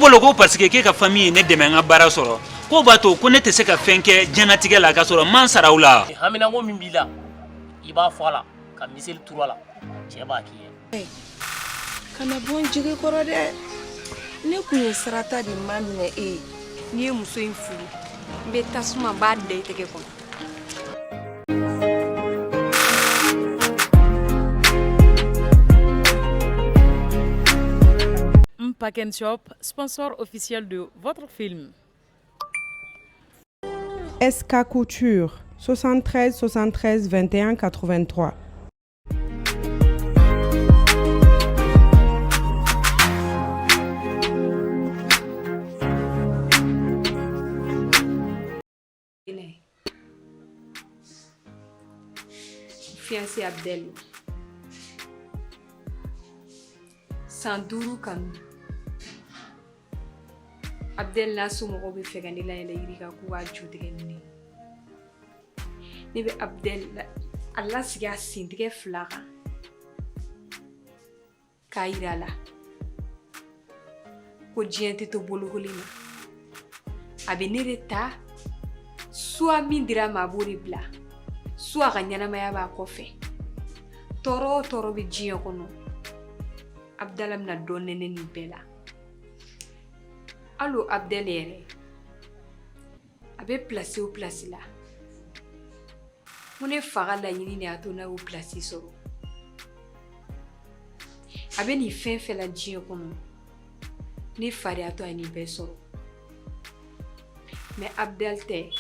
bolo ko parce que k'e ka famille ye ne dɛmɛ n ka baara sɔrɔ, k'o b'a to ko ne tɛ se ka fɛn kɛ diɲɛnatigɛ la k'a sɔrɔ n ma n sara u la. Haminanko min b'i la, i b'a fɔ a la ka miseli turu a la, cɛ b'a k'i ye. Kana bɔ n jigi kɔrɔ dɛ. Ne kun ye sarata de maminɛ e ye. N'i ye muso in furu, n bɛ tasuma n b'a da i tɛgɛ kɔnɔ. Pack Shop, sponsor officiel de votre film. SK Couture, 73 73 21 83. Fiancé Abdel. San 5 kanu. Abdel n'a somɔgɔw bɛ fɛ ka ne layɛlɛ yiri kan k'u b'a ju tigɛ ni ne ye. Ne bɛ Abdel a lasigi a sentigɛ 2 kan k'a yira a la ko diɲɛ tɛ to bolokoli ma. A bɛ ne de ta, soit min dira a ma a b'o de bila, soit a ka ɲɛnamaya b'a kɔfɛ. Tɔɔrɔ o tɔɔrɔ bɛ diɲɛ kɔnɔ, Abdala bɛna dɔ nɛnɛ nin bɛɛ la. Hali o Abdel yɛrɛ, a bɛ place o place la, ko ne fa ka laɲini de y'a to n'a y'o place sɔrɔ. A bɛ nin fɛn fɛn la diɲɛ kɔnɔ, ne fa de y'a to a ye nin bɛɛ sɔrɔ. Mais Abdel tɛ,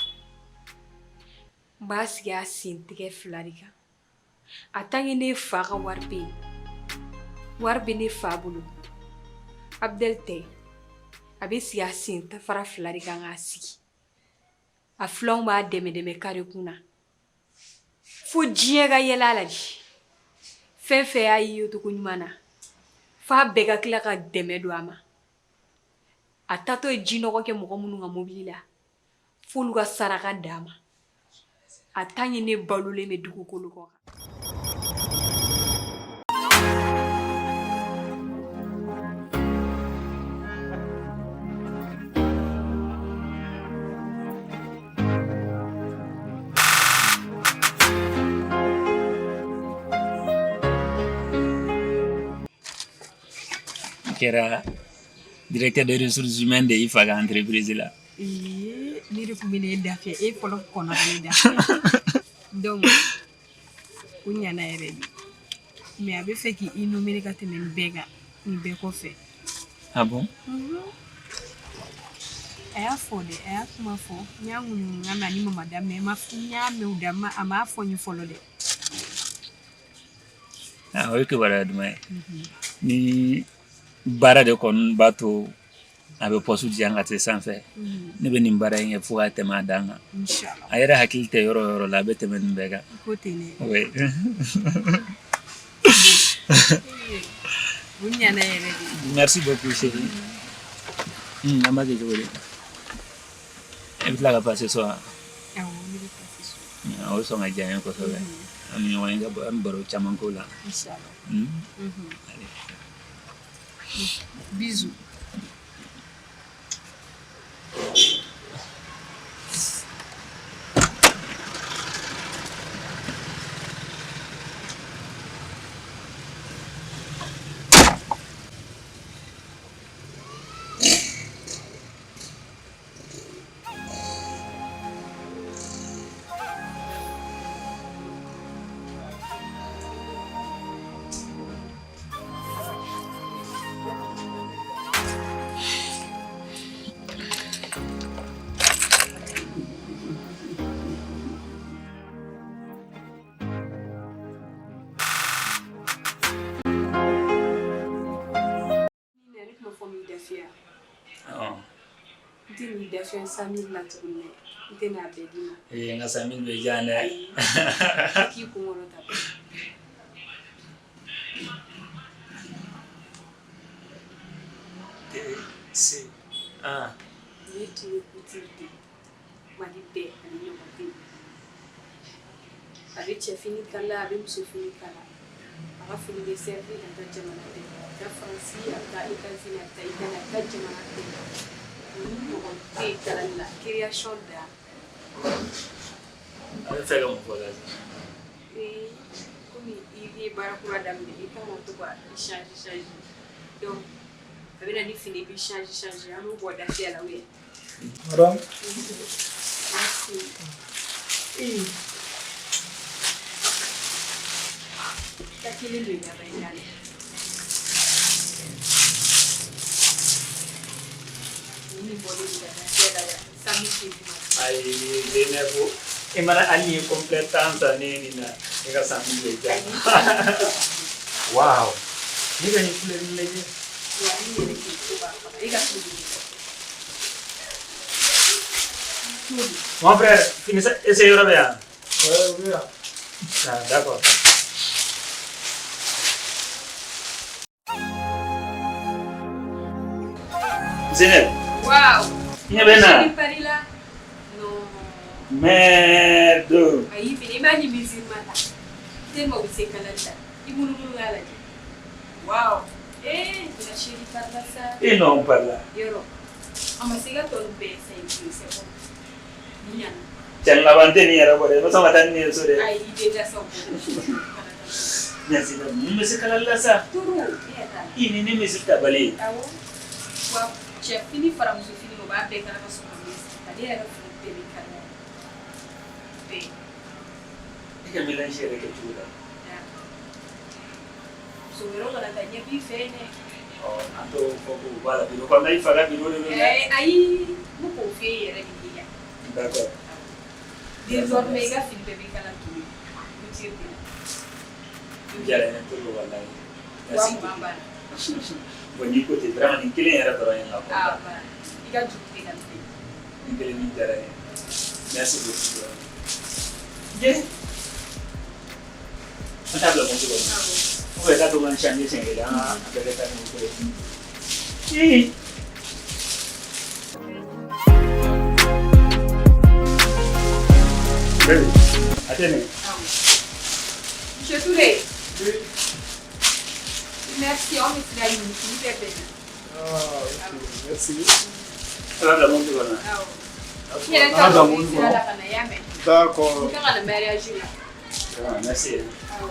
n b'a sigi a sen tigɛ 2 de kan. A tant que ne fa ka wari bɛ yen, wari bɛ ne fa bolo, Abdel tɛ, a bɛ sigi a sen fara 2 de kan k'a sigi. A filanw b'a dɛmɛ dɛmɛ kare kun na fo diɲɛ ka yɛlɛ a la de. Fɛn fɛn y'a ye cogo ɲuman na, f'a bɛɛ ka tila ka dɛmɛ don a ma. A taatɔ ye jinɔgɔ kɛ mɔgɔ minnu ka mobili la, f'olu ka saraka d'a ma. A tant que ne balolen bɛ dugukolo kɔ kan. Kɛra directeur des ressources humaines de y'i fa ka entreprise la. Ne de tun bɛ ne da fɛ, e fɔlɔ kɔnɔ ka ne da fɛ. Donc o ɲana yɛrɛ de, mais a bɛ fɛ k'i nommer ka tɛmɛ nin bɛɛ kan, nin bɛɛ kɔfɛ. Ah bon? A y'a fɔ dɛ, a y'a kuma fɔ. N y'a ŋunuŋunu na ni mama da, mais n y'a mɛn u da, a m'a fɔ n ye fɔlɔ dɛ. Ah, o ye kibaruya duman ye. Ni baara de kɔni b'a to a bɛ poste di yan ka se sanfɛ, ne bɛ nin baara in kɛ fo ka tɛmɛ a dan kan. A yɛrɛ hakili tɛ yɔrɔ o yɔrɔ la, a bɛ tɛmɛ nin bɛɛ kan. Ko ten dɛ. Oui. O ɲana yɛrɛ de. Merci beaucoup chérie. An b'a kɛ cogo di? E bɛ tila ka passer so wa? Awɔ, ne bɛ passer so. O bɛ sɔn ka diya n ye kosɛbɛ. An bɛ ɲɔgɔn ye ka an bɛ baro caman k'o la. Inchallah. Allez. Bisous. N tɛ n'i dafiya 100 000 la tuguni dɛ. N tɛ n'a bɛɛ d'i ma. Ee, n ka 100 000 bɛ diya dɛ. Ayi, i k'i kun kɔrɔta. T C A. Ne tun ye couture de Mali bɛɛ ani ɲɔgɔn tɛ yen. A bɛ cɛfini kala, a bɛ musofini kala. A ka fini bɛ servir ka taa jamana bɛɛ. A bɛ taa Faransi, a bɛ taa États-Unis, a bɛ taa Italie, a bɛ taa jamana bɛɛ. Ni ɲɔgɔn tɛ yen kalali la, création dan. A bɛ fɛ ka mun fɔ la sisan? Ee, komi i ye baara kura daminɛ, i kan ka to ka i changer changer. Donc a bɛ na ni fini b'i changer changer, an b'o bɔ dafiyɛ la ou bien. Madame. Merci. Ee. Ka kelen don i ka ba i la. Nin de bɔlen don ka dafiyɛ la yan. Sanu seegin ma. Ayi, Zeynep, i mana hali n'i ye complet 10 san ne ye nin na, ne ka san bɛ diya. Waaw! Ne ka nin couleur in lajɛ. Wa ni yɛrɛ k'i to b'a kama, e ka t'o de ɲɛ. Mon frère, fini essayer yɔrɔ bɛ yan? Ouais, oui. Ah, d'accord. Zeynep. Waaw. I ɲɛ bɛ n na? Chérie Paris la. Non. Merde. Ayi, fini i b'a ni musulman ta. Tellement u bɛ se kalali la. I munumunu k'a lajɛ. Waaw. Eh, la chérie parle la sa. Eh non, on parle là. Yɔrɔ. A ma se ka tɔ ninnu bɛɛ san i bolo, c'est bon. Nin ɲana. Cɛ laban tɛ nin yɛrɛ kɔ dɛ, n bɛ sɔn ka taa ni nin ye so dɛ. Ayi, i bɛ da sa o kɔ. Merci, mun bɛ se kalali la sa? Turu, ne yɛrɛ t'a la. I ni ne mesure tabali ye. Awɔ. Wa cɛ fini fara muso fini o b'a bɛɛ kala ka sɔrɔ ka mesure ta. Ne yɛrɛ ka fini bɛɛ bɛ kalaya. Bɛɛ. E ka mélange yɛrɛ kɛ cogo la. Muso wɛrɛw kana taa ɲɛ b'i fɛ yen dɛ. Ɔ, an t'o fɔ k'o bɔ a la bureau kɔnɔna, i fa ka bureau de don dɛ. Ɛɛ, ayi, n bɛ k'o f'e yɛrɛ de ye yan. D'accord. Désormais, i ka fini bɛɛ bɛ kala Ture couture de la. Diyara n ye trop walayi. Wa mugan b'a la. Bon, n'i ko ten, vraiment nin kelen yɛrɛ dɔrɔn ye n la Ah, voilà. I ka juru tɛ ka bilen. Nin kelen nin diyara n ye. Merci beaucoup. Ye. An t'a bila mobili kɔnɔ. Ou bien i k'a to n ka n changer siɲɛ kelen, an ka a bɛɛ kɛ taa ni o ye. Ee. Baby, a tɛ nin. Monsieur Touré. Oui. Merci, on bɛ sira ɲini fini bɛɛ bɛnna. Ah, ok, merci. A b'a bila mobili kɔnɔ. Awɔ. I yɛrɛ t'a dɔn i sira la ka na, i y'a mɛn. D'accord. I kan ka na mariage la. Ah, merci. Awɔ.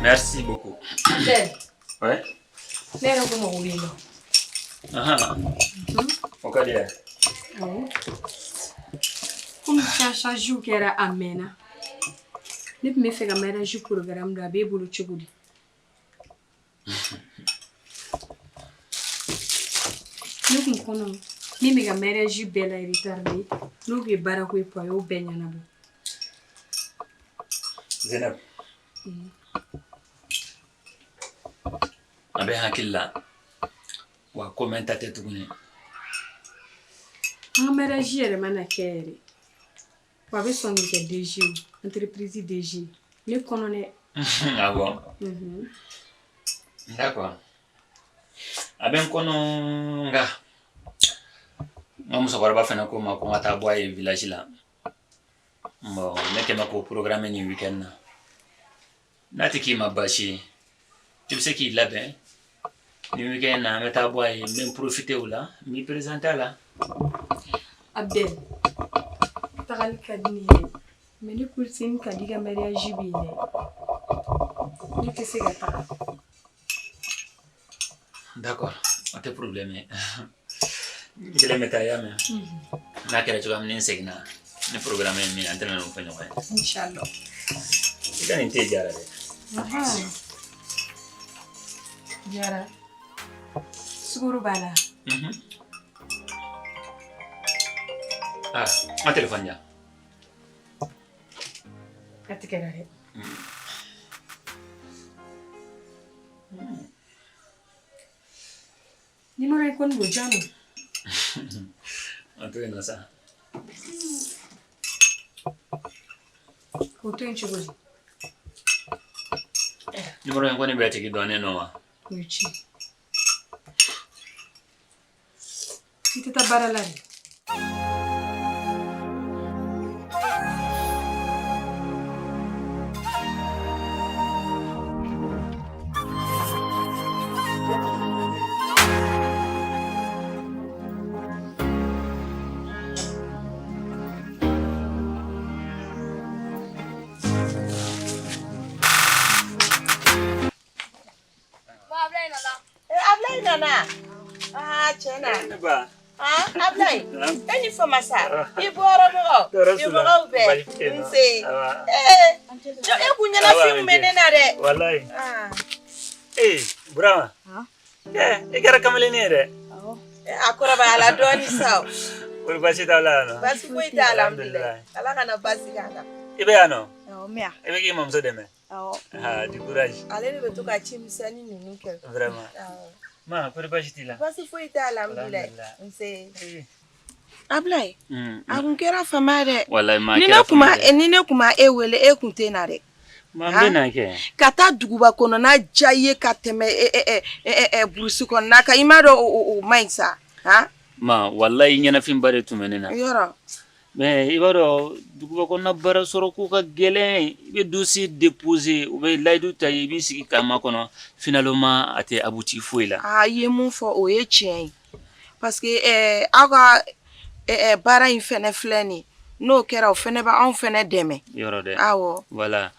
Merci beaucoup. Abdel. Ouais. Ne yɛrɛ ko mago b'i la. Ahan. O ka di yan. Awɔ. Komi change kɛra a mɛnna. Ne tun bɛ fɛ ka mariage programme dɔn, a b'e bolo cogo di? Ne kun kɔnɔ min bɛ ka mariage bɛɛ la retardé, n'o tun ye baarako ye, a y'o bɛɛ ɲɛnabɔ. Zainab, a bɛ n hakili la wa ko mɛn ta tɛ tuguni. An ka mariage yɛrɛ mana kɛ yɛrɛ, wa a bɛ sɔn k'i kɛ DG, entreprise DG, ne kɔnɔ dɛ. Ah bon? D'accord, a bɛ n kɔnɔ, nka n ka musokɔrɔba fana ko n ma ko n ka taa bɔ a ye village la. Bon, ne kɛmɛ k'o programme nin week-end na. N'a tɛ k'i ma baasi ye, i bɛ se k'i labɛn nin week-end na, an bɛ taa bɔ a ye, n bɛ n profiter o la, n b'i présenter a la. Abdel, tagali ka di ne ye, mais ne cousine Kadi ka mariage bɛ yen dɛ, ne tɛ se ka taga. D'accord, o tɛ problème ye. N kelen bɛ taa, y'a mɛn? N'a kɛra cogoya min, ni n seginna, ni programme ye min ye, an tɛna n'o fɔ ɲɔgɔn ye. Inchallah. I ka nin te diyara dɛ. Diyara. Sukaro b'a la. Ah, n ka téléphone di yan. A tigɛra dɛ. Numéro in kɔni don jɔn don? A to yen nɔ sa. K'o to yen cogo di? Numéro in kɔni bɛɛ tigi dɔnnen don wa? O ye ci. I tɛ taa baara la de? Ablaye nana. Ah, tiɲɛ na. Ne ba. Ah, Ablaye. E ni fama sa. I bɔra mɔgɔ. I mɔgɔw bɛɛ. Nse. Eh, e kun ɲɛnafin kun bɛ ne na dɛ. Walayi. Ah. Ee, Burama. Eh, i kɛra kamalennin ye dɛ. A kɔrɔbayala dɔɔni sa o. Kɔri baasi t'aw la yan nɔ? Baasi foyi t'a la, alhamdulilayi. Ala kana baasi k'an na. I bɛ yan nɔ? Awɔ, n bɛ yan. I bɛ k'i mamuso dɛmɛ? Awɔ. Ah, du courage. Ale de bɛ to ka ci misɛnnin ninnu kɛ. Vraiment. Awɔ. Ma, kɔri baasi t'i la? Baasi foyi t'a la, alhamdulilayi. Nse. Ablaye, a kun kɛra fama ye dɛ. Walayi, ma Ni ne kɛra kun ma fama ye dɛ. ni ne kun ma e wele, e kun tɛ na dɛ. Ma, n bɛ na kɛ. Ka taa duguba kɔnɔna diya i ye ka tɛmɛ burusi kɔnɔna kan, i m'a dɔn o man ɲi sa. Han? Ma, walayi ɲɛnafinba de tun bɛ ne na. Yɔrɔ. Mais i b'a dɔn duguba kɔnɔna baara sɔrɔ ko ka gɛlɛn, i bɛ dossier déposer, u bɛ layidu ta i b'i sigi k'a makɔnɔ, finalement a tɛ abouti foyi la. Aa, i ye mun fɔ o ye tiɲɛ ye, parce que aw ka baara in fɛnɛ filɛ nin ye, n'o kɛra o fɛnɛ bɛ anw fɛnɛ dɛmɛ. Yɔrɔ dɛ. Awɔ. Voilà.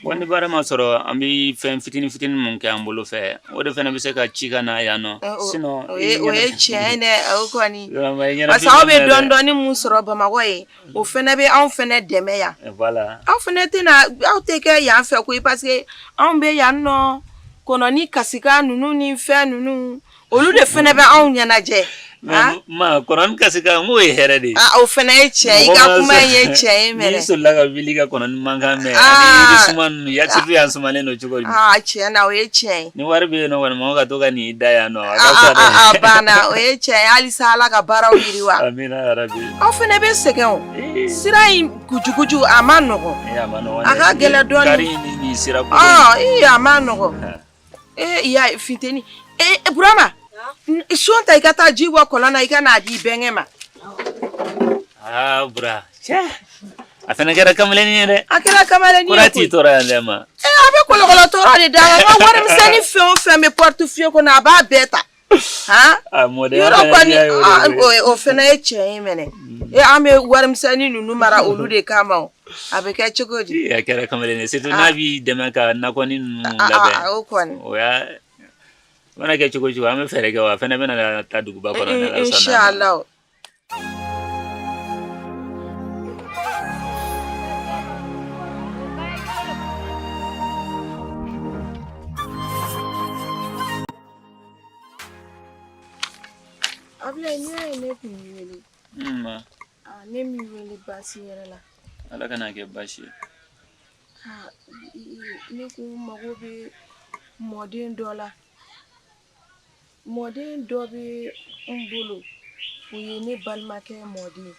Bon, ni baara ma sɔrɔ, an bɛ fɛn fitinin fitinin mun kɛ an bolo fɛ, o de fɛnɛ bɛ se ka ci ka na yan nɔ. Sinon O ye tiɲɛ ye dɛ, o kɔni. Vraiment, i ɲɛnafin Parce que aw bɛ bɛ n na dɛ. dɔɔni dɔɔni mun sɔrɔ Bamakɔ yen, o fɛnɛ bɛ anw fɛnɛ dɛmɛ yan. Voilà. Aw fɛnɛ tɛna, aw tɛ kɛ yan fɛ koyi, parce que anw bɛ yan nɔ, kɔnɔni kasikan ninnu ni fɛn ninnu, olu de fɛnɛ bɛ anw ɲɛnajɛ. Mais ma, kɔnɔni kasikan, n k'o ye hɛrɛ de ye. Ah, o fɛnɛ ye tiɲɛ ye, i ka kuma in ye tiɲɛ ye N'i mɛnɛ. solila ka wuli ka kɔnɔni mankan mɛn, ani yiri suma ninnu, ya surtout yan sumalen don cogo di. Ah, tiɲɛ na, o ye tiɲɛ ye. Ni wari bɛ yen nɔ kɔni, mɔgɔ ka to ka n'i da yan nɔ, a ka fisa dɛ. A banna, o ye tiɲɛ ye, halisa Ala ka baaraw yiriwa. Amina yarabi. Aw fɛnɛ bɛ sɛgɛn o. Sira in kujukuju, a ma nɔgɔn. Ee, a ma nɔgɔn A dɛ. ka gɛlɛn dɔɔni. Kari in ni nin sira kolon. Ɔ, ii, a ma nɔgɔn. Ee, i y'a ye funteni. Ee, Burama, son ta i ka taa ji bɔ kɔlɔn na, i ka n'a di i bɛnkɛ ma. Ah, Bura. Cɛ. A fɛnɛ kɛra kamalennin ye dɛ. A kɛra kamalennin Ko n'a ye t'i koyi. tɔɔrɔ yan dɛ ma. Ee, a bɛ kɔlɔkɔlɔ tɔɔrɔ de d'a ma. N ka warimisɛnnin fɛn o fɛn bɛ portefeuille kɔnɔ, a b'a bɛɛ ta. Han? A mɔdenya Yɔrɔ fɛnɛ kɔni, diya ye o de ah, ye. o fɛnɛ ye tiɲɛ ye mɛnɛ. Ee, an bɛ warimisɛnnin ninnu mara olu de kama o. A bɛ kɛ cogo di? A kɛra kamalennin ye, surtout n'a b'i dɛmɛ ka nakɔni ninnu Ah, labɛn. ah, o kɔni. O y'a mana kɛ cogo o cogo, an bɛ fɛɛrɛ kɛ wa, a fɛnɛ bɛna taa duguba kɔnɔ n'Ala sɔnna a ma. Inshallah. Ablaye, n'i y'a ye ne kun y'i wele. Ma. Ah, ne m'i wele baasi wɛrɛ la. Ala kana kɛ baasi ye. Ne ko n mago bɛ mɔden dɔ la. Mɔden dɔ bɛ n bolo, o ye ne balimakɛ mɔden ye.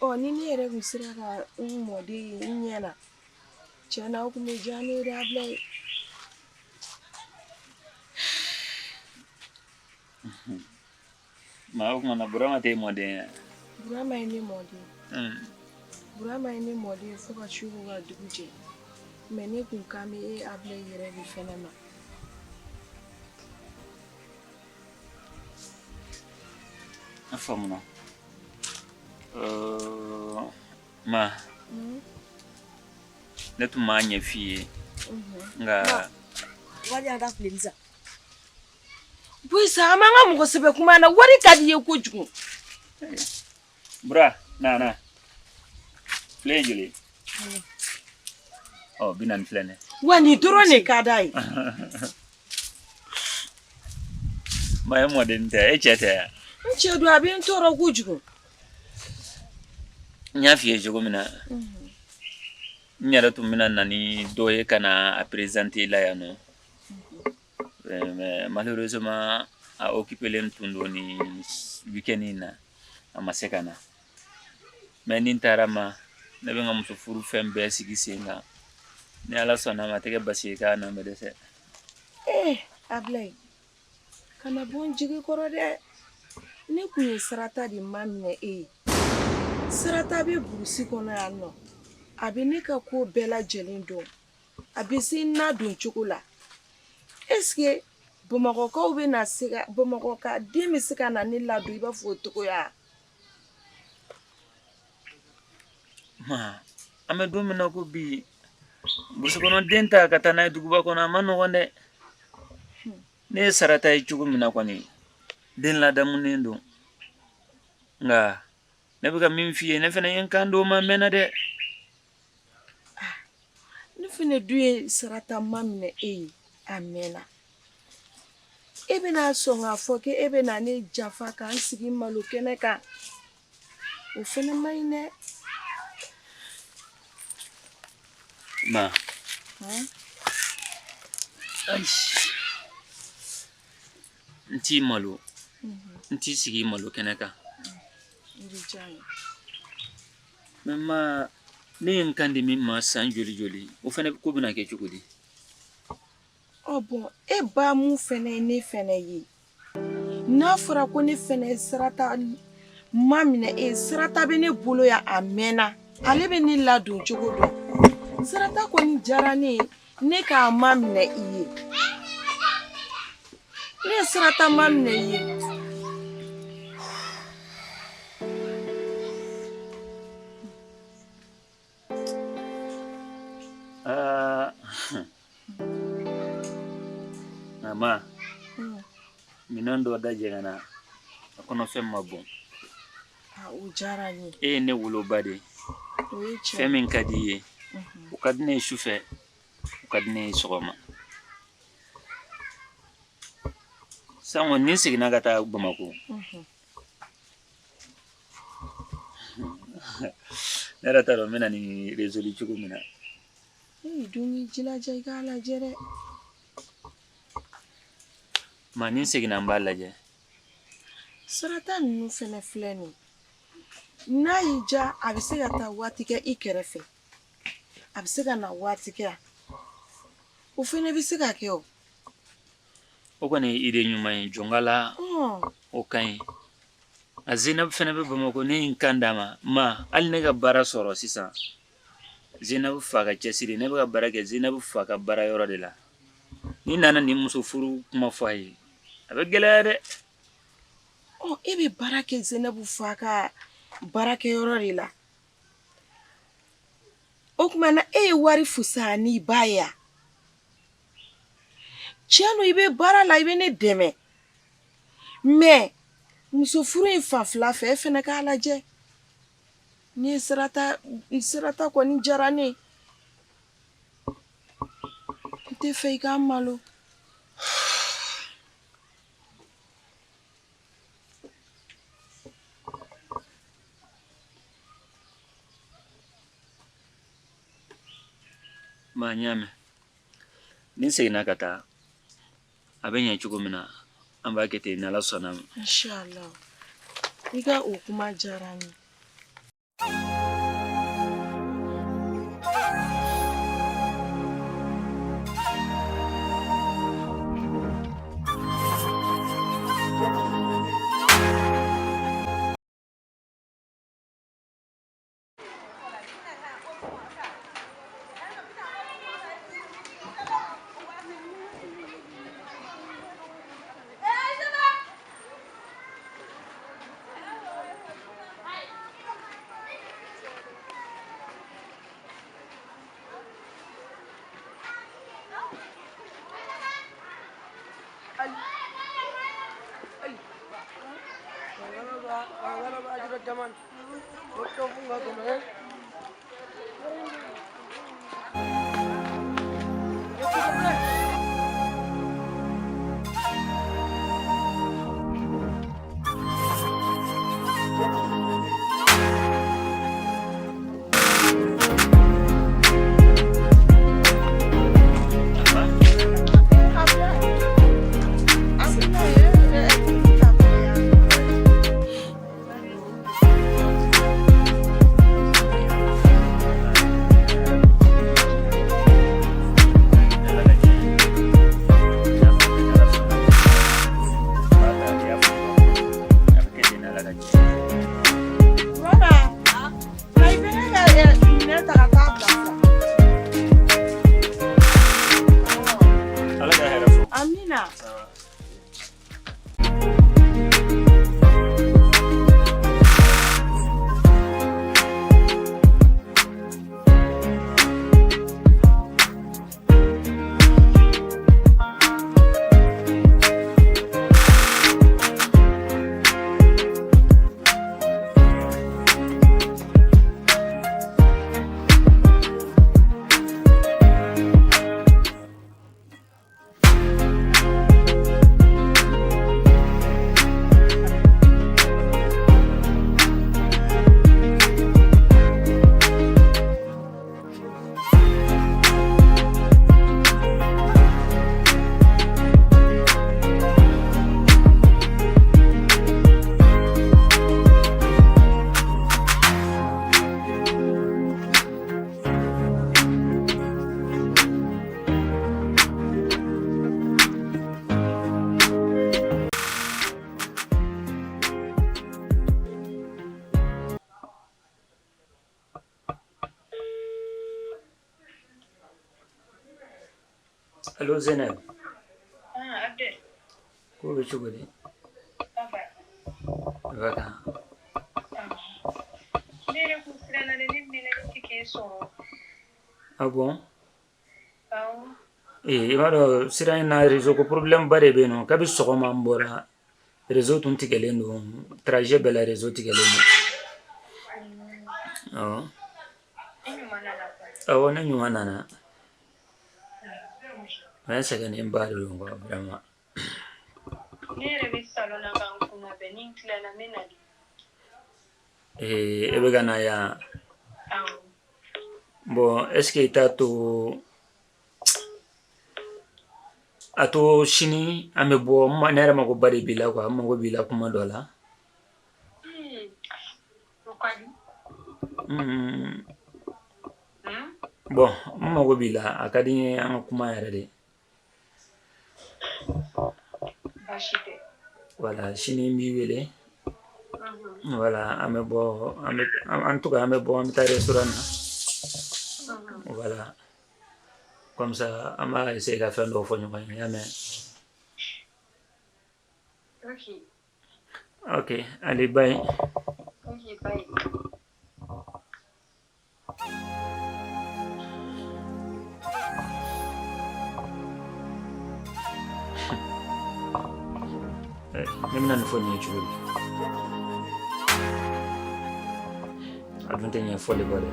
Ɔ ni ne yɛrɛ tun sera ka n mɔden ye n ɲɛ na, tiɲɛ na o tun bɛ diya ne ye dɛ Abilaye. Ma o tuma na Burama tɛ e mɔden ye? Burama ye ne mɔden ye. Burama ye ne mɔden ye fo ka su ko ka dugu jɛ. Mais ne kun kan bɛ e Abilaye yɛrɛ de fɛnɛ ma. A faamuna. Ma, ne tun m'a ɲɛf'i ye nka wari y'a da filɛ sa. Boyi sa, an b'an ka mɔgɔ sɛbɛ kuma na, wari ka di i ye kojugu. Bura, na na. Filɛ ye joli ye? Ɔ 40 filɛ nin ye. Wa nin dɔrɔn de ka d'a ye. Ma e mɔden tɛ, e cɛ tɛ yan? N cɛ don, a bɛ n tɔɔrɔ kojugu. N y'a f'i ye cogo min na, n yɛrɛ tun bɛna na ni dɔ ye ka na a présenter la yan nɔ. Mais malheureusement a occupélen tun don nin week-end in na, a ma se ka na. Mais ni n taara ma, ne bɛ n ka muso furu fɛn bɛɛ sigi sen kan. Ni Ala sɔnna a ma, a tɛ kɛ basi ye k'a na bɛ dɛsɛ. Eh, Abilaye, kana bɔ n jigi kɔrɔ dɛ. Ne kun ye Sarata de maminɛ e ye. Sarata bɛ burusi kɔnɔ yan nɔ. A bɛ ne ka ko bɛɛ lajɛlen dɔn. A bɛ se n nadon cogo la. Est-ce que Bamakɔkaw bɛ na se ka Bamakɔ ka den bɛ se ka na ne ladon i b'a fɔ o cogoya? Ma, an bɛ don min na ko bi, burusi kɔnɔ den ta ka taa n'a ye duguba kɔnɔ, a ma nɔgɔn dɛ. Ne ye Sarata ye cogo min na kɔni, den ladamunen don. Nka ne bɛ ka min f'i ye, ne fana ye n kan d'o ma n mɛnna dɛ. Ne fana dun ye Sarata maminɛ e ye a mɛnna. E bɛna sɔn k'a fɔ k'e bɛna ne janfa k'an sigi malo kɛnɛ kan, o fana man ɲi dɛ. Ma, ayi, n t'i malo, n t'i sigi malo kɛnɛ kan. O bɛ diya n ye. Mais ma, ne ye n kan di min ma san joli joli, o fana ko bɛna kɛ cogo di? Ɔ bɔn, e ba mun fɛnɛ ye ne fɛnɛ ye, n'a fɔra ko ne fɛnɛ ye Sarata maminɛ e, Sarata bɛ ne bolo yan a mɛnna, ale bɛ ne ladon cogo dɔn. Sarata kɔni diyara ne ye, ne k'a maminɛ i ye. Ne ye Sarata maminɛ i ye. Ma, minɛn dɔ da jɛngɛnna, a kɔnɔfɛn ma bon. O diyara n ye. E ye ne woloba de ye. O ye tiɲɛ. Fɛn min ka di i ye, o ka di ne ye su fɛ, o ka di ne ye sɔgɔma. Sango ni n seginna ka taa Bamakɔ, ne yɛrɛ t'a dɔn n bɛna nin résolu cogo min na. Ee, dun k'i jilaja i k'a lajɛ dɛ. Ma, ni n seginna n b'a lajɛ. Sarata ninnu fɛnɛ filɛ nin ye, n'a y'i diya a bɛ se ka taa waati kɛ i kɛrɛfɛ, a bɛ se ka na waati kɛ yan, o fɛnɛ bɛ se ka kɛ o. O kɔni ye idée ɲuman ye, jɔnkala o ka ɲi. A Zenabu fɛnɛ bɛ Bamakɔ, ne ye n kan d'a ma. Ma, hali ne ka baara sɔrɔ sisan, Zenabu fa ka cɛsiri, ne bɛ ka baara kɛ Zenabu fa ka baara yɔrɔ de la. Ni nana nin muso furu kuma fɔ a ye, a bɛ gɛlɛya dɛ. Ɔ, e bɛ baara kɛ Zenabu fa ka baarakɛyɔrɔ de la. O tuma na e ye wari fisaya n'i ba ye wa? Tiɲɛ don, i bɛ baara la, i bɛ ne dɛmɛ. Mais muso furu in fanfɛla fɛ, e fɛnɛ k'a lajɛ. N'i ye Sarata, Sarata kɔni diyara ne ye. N tɛ fɛ i k'a malo. Bon, n y'a mɛn. Ni n seginna ka taa, a bɛ ɲɛ cogo min na, an b'a kɛ ten n'Ala sɔnna a ma. Inshallah. I ka o kuma diyara n ye. Amina. Allo Zainab. Ah, Abdel. Ko bɛ cogo di? Ça va. Va kan. Ne yɛrɛ kun siranna dɛ, ne mɛnna ne tɛ k'e sɔrɔ. Ah bon? Awɔ. Ee, i b'a dɔn sira in na réseau ko problème ba de bɛ yen nɔ. Kabi sɔgɔma n bɔra réseau tun tigɛlen don. Trajet bɛɛ la réseau tigɛlen don. Awɔ. E ɲuman nana quoi. Awɔ, ne ɲuman nana. Mais n sɛgɛnnen ba de don quoi vraiment. Ne yɛrɛ bɛ salon na ka n kunnabɛn, ni n tilala n bɛ na de. Ee, e bɛ ka na yan. Awɔ. Bon, est ce que i t'a to a to sini an bɛ bɔ, ne yɛrɛ mago ba de b'i la quoi, n mago b'i la kuma dɔ la. O ka di. Bon, n mago b'i la, a ka di n ye an ka kuma yɛrɛ de. Baasi tɛ. Voilà, sini n b'i wele. Voilà, an bɛ bɔ, an bɛ en tout cas an bɛ bɔ, an bɛ taa restaurant na. Voilà. Comme ça, an b'a essayer ka fɛn dɔw fɔ ɲɔgɔn ye, i y'a mɛn? Ok. Ok, allez, bye. Ok, bye. Ne bɛna nin fɔ nin ye cogo di? A dun tɛ ɲɛ fɔli kɔ dɛ.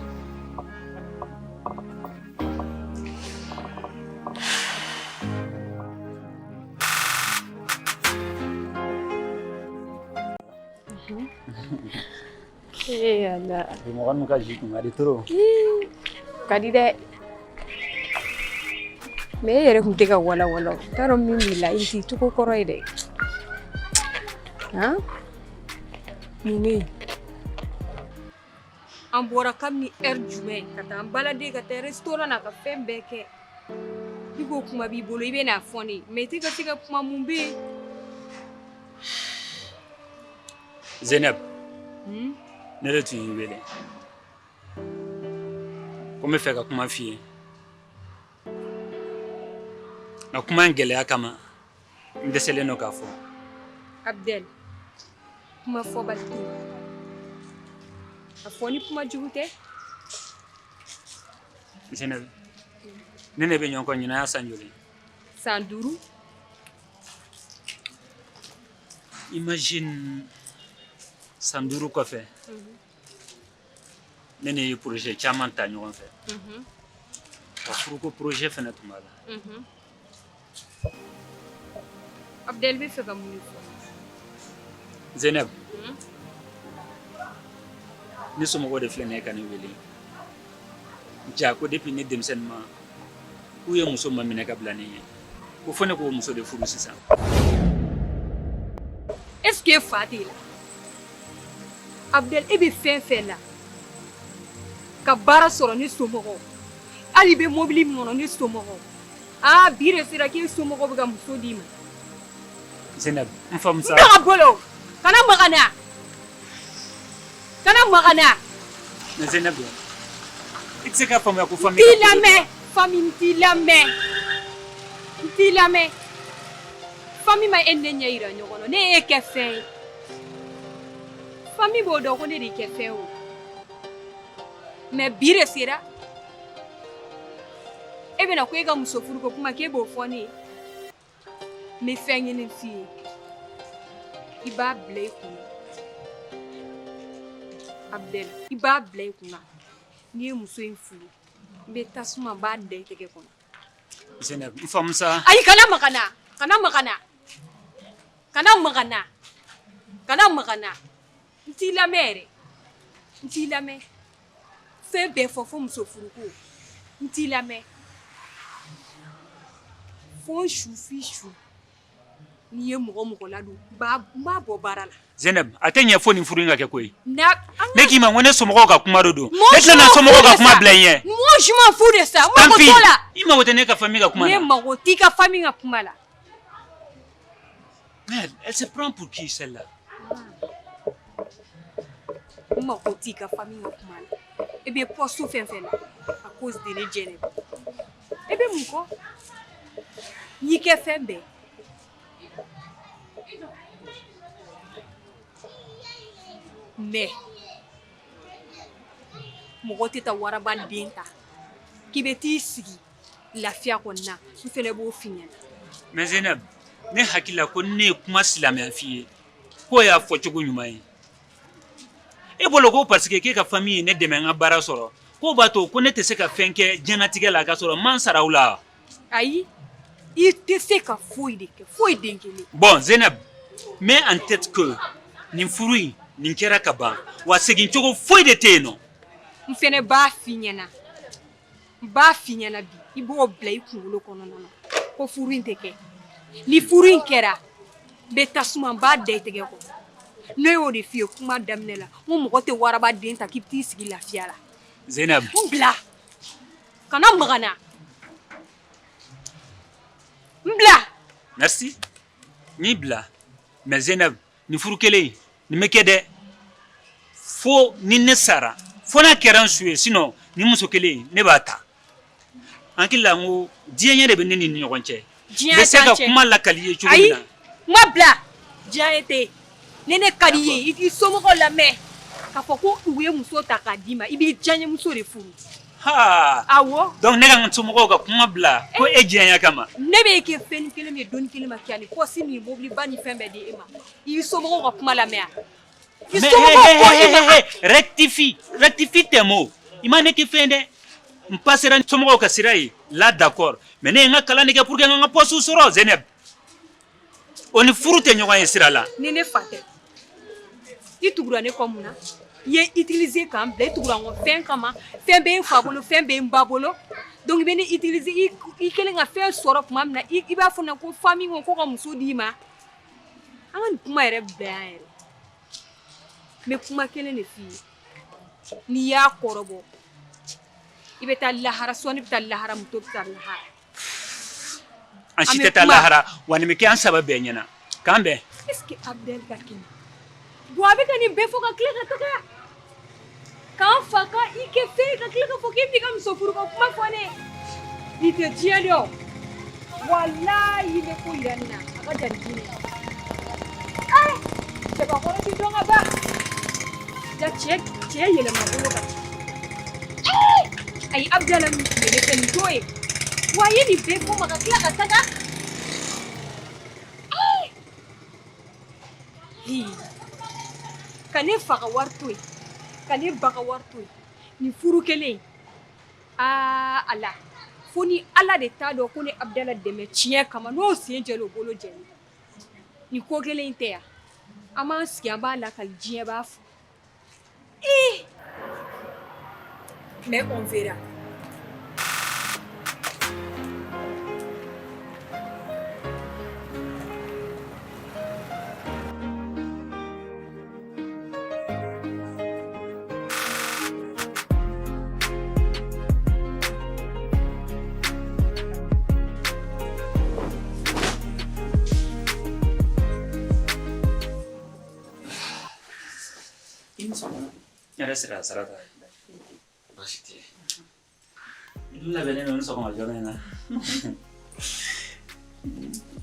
Ee Ala. Bi mɔgɔ ninnu ka jus kun ka di trop. Ka di dɛ. Mais e yɛrɛ tun tɛ ka walawala, n t'a dɔn min b'i la, i t'i cogo kɔrɔ ye dɛ. Han, mun bɛ yen? An bɔra kabini heure jumɛn ka taa an balader, ka taa restaurant na, ka fɛn bɛɛ kɛ. I ko kuma b'i bolo, i bɛ n'a fɔ ne ye, mais i tɛ ka se ka kuma. Mun bɛ yen? Zeneb, ne de tun y'i wele ko n bɛ fɛ ka kuma f'i ye, nka kuma in gɛlɛya kama, n dɛsɛlen don k'a fɔ. Abdel, kuma fɔbali tɛ yen. A fɔ ni kuma jugu tɛ. Zeneb, ne ne bɛ ɲɔgɔn kɔ ɲinan y'a san joli? San 5. Imagine, san 5 kɔfɛ, ne ne ye projet caman ta ɲɔgɔn fɛ, ka furuko projet fɛnɛ tun b'a la. Abdel, bɛ fɛ ka mun de fɔ? Zeneb, ne somɔgɔw de filɛ nin ye ka ne wele ja ko depuis ne denmisɛnnin ma, k'u ye muso ma minɛ ka bila ne ɲɛ, ko fo ne k'o muso de furu sisan. Est ce que fa t'e la? Abdel, e bɛ fɛn fɛn la, ka baara sɔrɔ, ne somɔgɔw, hali i bɛ mobili min kɔnɔ, ne somɔgɔw. Aa, bi de sera k'e somɔgɔw bɛ ka muso d'i ma. Zeneb, n faamu sa. N ka bolo, kana maga n na, kana maga n na. Mais Zeneb, i tɛ se k'a faamuya ko N famille t'i ka ko de don. lamɛn, famille, n t'i lamɛn, n t'i lamɛn. Famille ma e ni ne ɲɛ yira ɲɔgɔn na, ne y'e kɛ fɛn ye. Famille b'o dɔn ko ne de kɛ fɛn o. Mais bi de sera e bɛna ko e ka muso furu ko kuma, k'e b'o fɔ ne ye. N bɛ fɛn kelen f'i ye, i b'a bila i kunna, Abdel, i b'a bila i kunna, n'i ye muso in furu, n bɛ tasuma, n b'a da i tɛgɛ kɔnɔ. Zeneb, n faamu sa. Ayi, kana maga n na, kana maga n na, kana maga n na, kana maga n na. N t'i lamɛn yɛrɛ, n t'i lamɛn. Fɛn bɛɛ fɔ, fo muso furuko, n t'i lamɛn. Fo n su f'i su, n'i ye mɔgɔ mɔgɔ ladon, n b'a bɔ baara la. Zeneb, a tɛ ɲɛ fo nin furu in ka kɛ koyi. Na. Ne k'i ma ko ne somɔgɔw ka kuma de don. Moi, Ne tɛna je m'en somɔgɔw fous ka de kuma ça. bila i ɲɛ. Moi, je m'en fous de ça. N Tant mago pis. t'o la. I mago tɛ ne ka famille ka kuma Ne na. mago t'i ka famille ka kuma la. Mais elle se prend pour qui, celle-là? N mago t'i ka famille ka kuma la. E bɛ poste fɛn fɛn la, à cause de ne Jɛnɛba. E bɛ mun kɔ? N y'i kɛ fɛn bɛɛ. Mais mɔgɔ tɛ taa waraba den ta k'i bɛ t'i sigi lafiya kɔni na, n fɛnɛ b'o f'i ɲɛna. Mais Zeneb, ne hakili la ko ne ye kuma silamɛya f'i ye, k'o y'a fɔcogo ɲuman ye. E bolo ko parce que k'e ka famille ye ne dɛmɛ n ka baara sɔrɔ, k'o b'a to ko ne tɛ se ka fɛn kɛ diɲɛlatigɛ la k'a sɔrɔ n ma n sara u la. Ayi, i tɛ se ka foyi de kɛ, foyi den kelen. Bon Zeneb, mets en tête que nin furu in, nin kɛra ka ban, wa segin cogo foyi de tɛ yen nɔ. N fɛnɛ b'a f'i ɲɛna, n b'a f'i ɲɛna bi, i b'o bila i kunkolo kɔnɔna na ko furu in tɛ kɛ. Ni furu in kɛra, n bɛ tasuma, n b'a da i tɛgɛ kɔnɔ. Ne y'o de f'i ye kuma daminɛ la, n ko mɔgɔ tɛ waraba den ta k'i bɛ t'i sigi lafiya la. Zeneb. N bila, kana maga n na, n bila. Merci, n y'i bila. Mais Zeneb, nin furu kelen in, nin bɛ kɛ dɛ, fo ni ne sara, fo n'a kɛra n su ye. Sinon nin muso kelen in, ne b'a ta. N hakili la n ko diɲɛ ɲɛ de bɛ ne ni ɲɔgɔn cɛ. N Diɲɛ bɛ se t'an ka cɛ. kuma lakali i ye cogo Ayi, min na. Kuma bila, diɲɛ tɛ yen. Ni ne ka di i ye, i k'i somɔgɔw lamɛn k'a fɔ ko u ye muso ta k'a d'i ma, i b'i diyaɲɛmuso de furu. Ha! Awɔ. Donc ne ka n somɔgɔw ka kuma bila ko e diyaɲɛ kama? Ne bɛ kɛ fɛn kelen min ye, donni kelen ma kɛ, ani poste ni mobiliba ni fɛn bɛɛ di e ma, i y'i somɔgɔw ka kuma lamɛn wa? I Mais somɔgɔw hey, ko hey, i ma. hey, hey, rectifie, rectifie tes mots. I ma ne kɛ fɛn dɛ. N passera somɔgɔw ka sira ye là, d'accord, mais ne ye n ka kalan de kɛ pour que n ka n ka poste sɔrɔ. Zeneb, o ni furu tɛ ɲɔgɔn ye sira la. Ni ne fa tɛ, i tugura ne kɔ mun na? I ye utiliser k'an bila, i tugura n kɔ fɛn kama. Fɛn bɛ n fa bolo, fɛn bɛ n ba bolo. Donc i bɛ ne utiliser i kɛlen ka fɛn sɔrɔ tuma min na i b'a fɔ ne ko famille ko ka muso d'i ma. An ka nin kuma yɛrɛ bila yan yɛrɛ. N bɛ kuma kelen de f'i ye. N'i y'a kɔrɔbɔ i bɛ taa lahara, sɔɔni bɛ taa lahara, muto bɛ taa lahara. An si tɛ taa lahara wa nin bɛ kɛ an saba bɛɛ ɲɛna k'an bɛn. Est ce que Abdel ka kɛnɛ? Bon a bɛ ka nin bɛɛ fɔ ka tila ka taga k'an fa ka i kɛ fɛn ka tila ka fɔ k'i b'i ka muso furu ka kuma fɔ ne ye. Nin tɛ diɲɛ dɔn. Walayi n bɛ ko yira nin na a ka jan ni diinɛ ye. Ee cɛbakɔrɔ ti dɔn ka ban. Ja cɛ cɛ yɛlɛma bolo ka ca. Ee ayi Abdala min tun bɛ ne fɛ nin t'o ye. Wa a ye nin bɛɛ fɔ n ma ka tila ka taga. Ee ka ne fa ka wari to yen ka ne ba ka wari to yen nin furu kelen aa ala fo ni ala de t'a dɔn ko ne Abdala dɛmɛ tiɲɛ kama n'o sen jɛlen o bolo jɛlen nin ko kelen in tɛ yan an b'an sigi an b'a lakali diɲɛ b'a fɔ ee mais on verra. I ni sɔgɔma. Hɛrɛ sira Sarata. Baasi tɛ yen. I dun labɛnnen don ni sɔgɔma joona in na.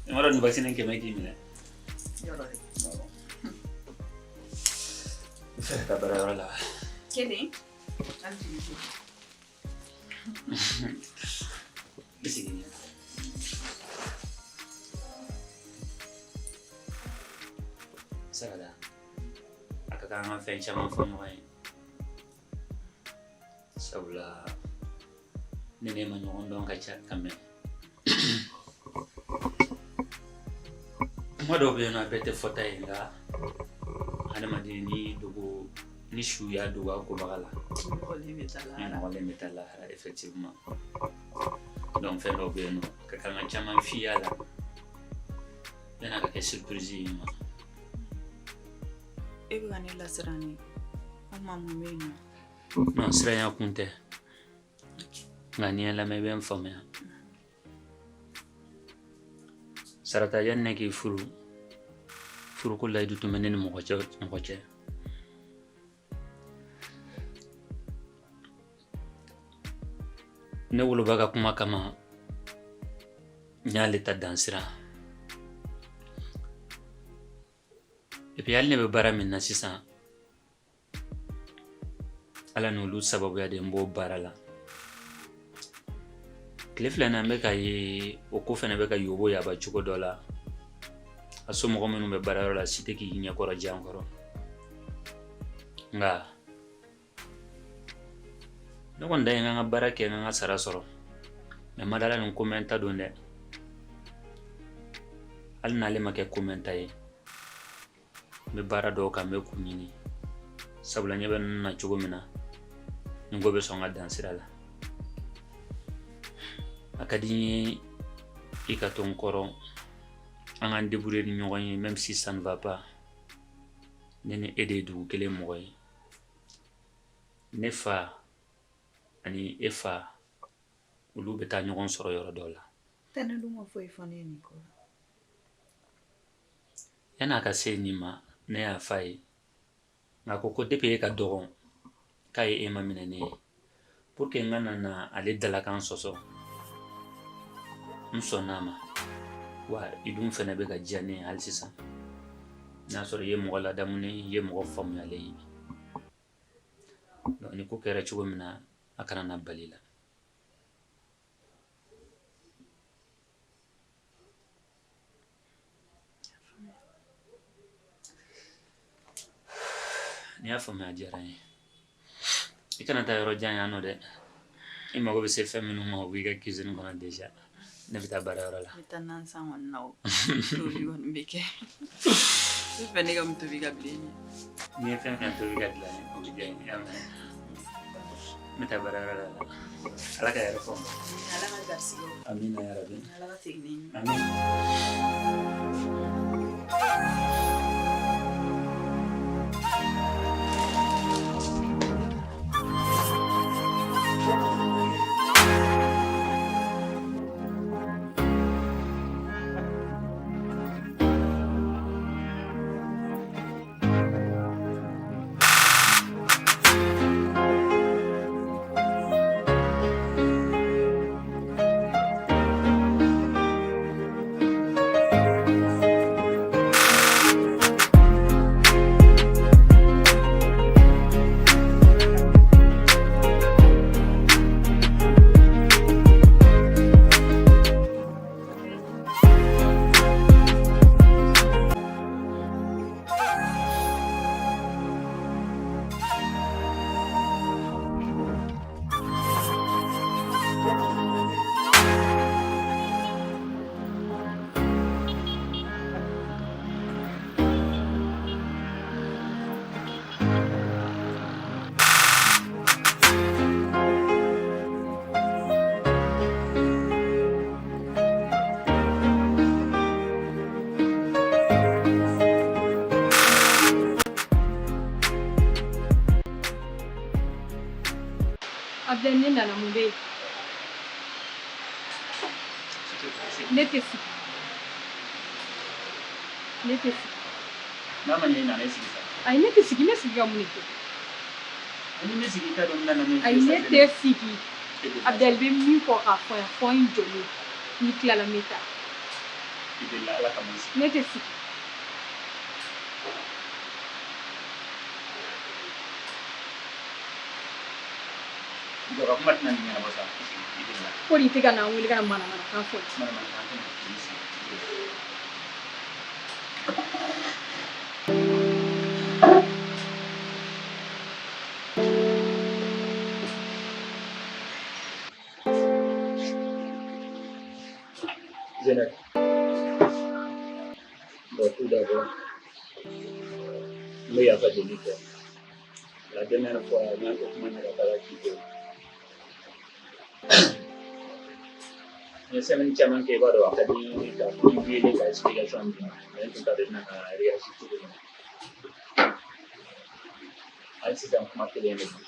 I m'a dɔn nin vaccin kɛmɛ k'i minɛ. Yɔrɔ dɛ. I fɛ ka taa baarayɔrɔ la wa? Kelen. Hali bi. I sigi ɲɛ. Sarata, a ka kan an ka fɛn caman fɔ ɲɔgɔn ye. Sabula ne n'e ma ɲɔgɔn dɔn ka ca ka mɛn. Kuma dɔw bɛ yen nɔ a bɛɛ tɛ fɔta ye nka adamaden ni dogo ni su y'a dogo a kobaga la. Nɔgɔlen bɛ taa lahara. Nɔgɔlen bɛ taa lahara effectivement. Donc fɛn dɔw bɛ yen nɔ ka kan ka caman f'i y'a la yan'a ka kɛ surprise ye i ma. E bɛ ka ne lasiran de walima mun bɛ yen nɔ? Non siranya kun tɛ nka n'i ye n lamɛn i bɛ n faamuya. Sarata yanni ne k'i furu furuko layidu tun bɛ ne ni mɔgɔ cɛ. Ne woloba ka kuma kama n y'ale ta dansira. Et puis hali ne bɛ baara min na sisan ala n'olu sababuya de n b'o baara la. Tile fila in na n bɛ ka ye o ko fana bɛ ka yobo yaba cogo dɔ la. A somɔgɔ minnu bɛ baarayɔrɔ la si tɛ k'i ɲɛkɔrɔ diya n kɔrɔ. Nka ne kɔni dan ye n ka baara kɛ n ka sara sɔrɔ. Mais n ma d'a la nin komɛnta don dɛ. Hali n'ale ma kɛ komɛnta ye. N bɛ baara dɔw kan n bɛ k'u ɲini sabula ɲɛ bɛ ninnu na cogo min na nin ko bɛ sɔn ka dan sira la a ka di n ye i ka to n kɔrɔ an k'an débrouiller ni ɲɔgɔn ye même si ça ne va pas ne ni e de ye dugu kelen mɔgɔ ye ne fa ani e fa olu bɛ taa ɲɔgɔn sɔrɔ yɔrɔ dɔ la. Tɛnɛ dun ma foyi fɔ ne ye nin ko la. Yan'a ka se nin ma ne y'a f'a ye nka ko ko depuis e ka dɔgɔn k'a ye e maminɛ ne ye pour que n kana na ale dalakan sɔsɔ n sɔnna a ma wa i dun fɛnɛ bɛ ka diya ne ye hali sisan n'a sɔrɔ i ye mɔgɔ ladamunen i ye mɔgɔ faamuyalen ye donc ni ko kɛra cogo min na a kana na bali la. N'i y'a faamuya a diyara n ye i kana taa yɔrɔ jan yan nɔ dɛ i mago bɛ se fɛn minnu ma o b'i ka cuisine kɔnɔ déjà ne bɛ taa baarayɔrɔ la. N bɛ taa nan san kɔni na o tobi kɔni bɛ kɛ i bɛ fɛ ne ka mun tobi ka bila i ɲɛ. N'i ye fɛn fɛn tobi ka bila n ɲɛ o bɛ diya n ye i y'a mɛn. N bɛ taa baarayɔrɔ la. Ala ka hɛrɛ fɔ. Ala ka garisigɛw. Amina ya rabi. Ala ka segin ni ɲuman. Amin. Abdel, ne nana mun bɛ yen? Ne tɛ sigi. Ne tɛ sigi. N'a ma ɲɛ i nana i sigi sa. Ayi, ne tɛ sigi. Ne sigi ka mun de kɛ? Ni ne sigi i t'a dɔn n nana min f'i Ayi, ye ne sa. tɛ sigi. Abdel bɛ min fɔ k'a fɔ yan, fɔ n jɔlen. N'i tilala n bɛ taa. I delila Ala kama i sigi. Ne tɛ sigi. Jɔ ka kuma tɛna nin ɲɛnabɔ sa. I sigi, i delila. Ko nin tɛ ka na n wele ka na manamanakan fɔ. Manamanakan tɛ na i sigi. I delila. Zeynep. Bon, tout d'abord, n bɛ yafa deli fɛ. La dernière fois, n y'a kɛ kuma na ka taga k'i to. N ye semaine caman kɛ i b'a dɔn a ka di n ye ka i wele ka explication d'i ma, mais n tun t'a dɔn i bɛna na réagir cogo min na. Hali sisan kuma kelen de don.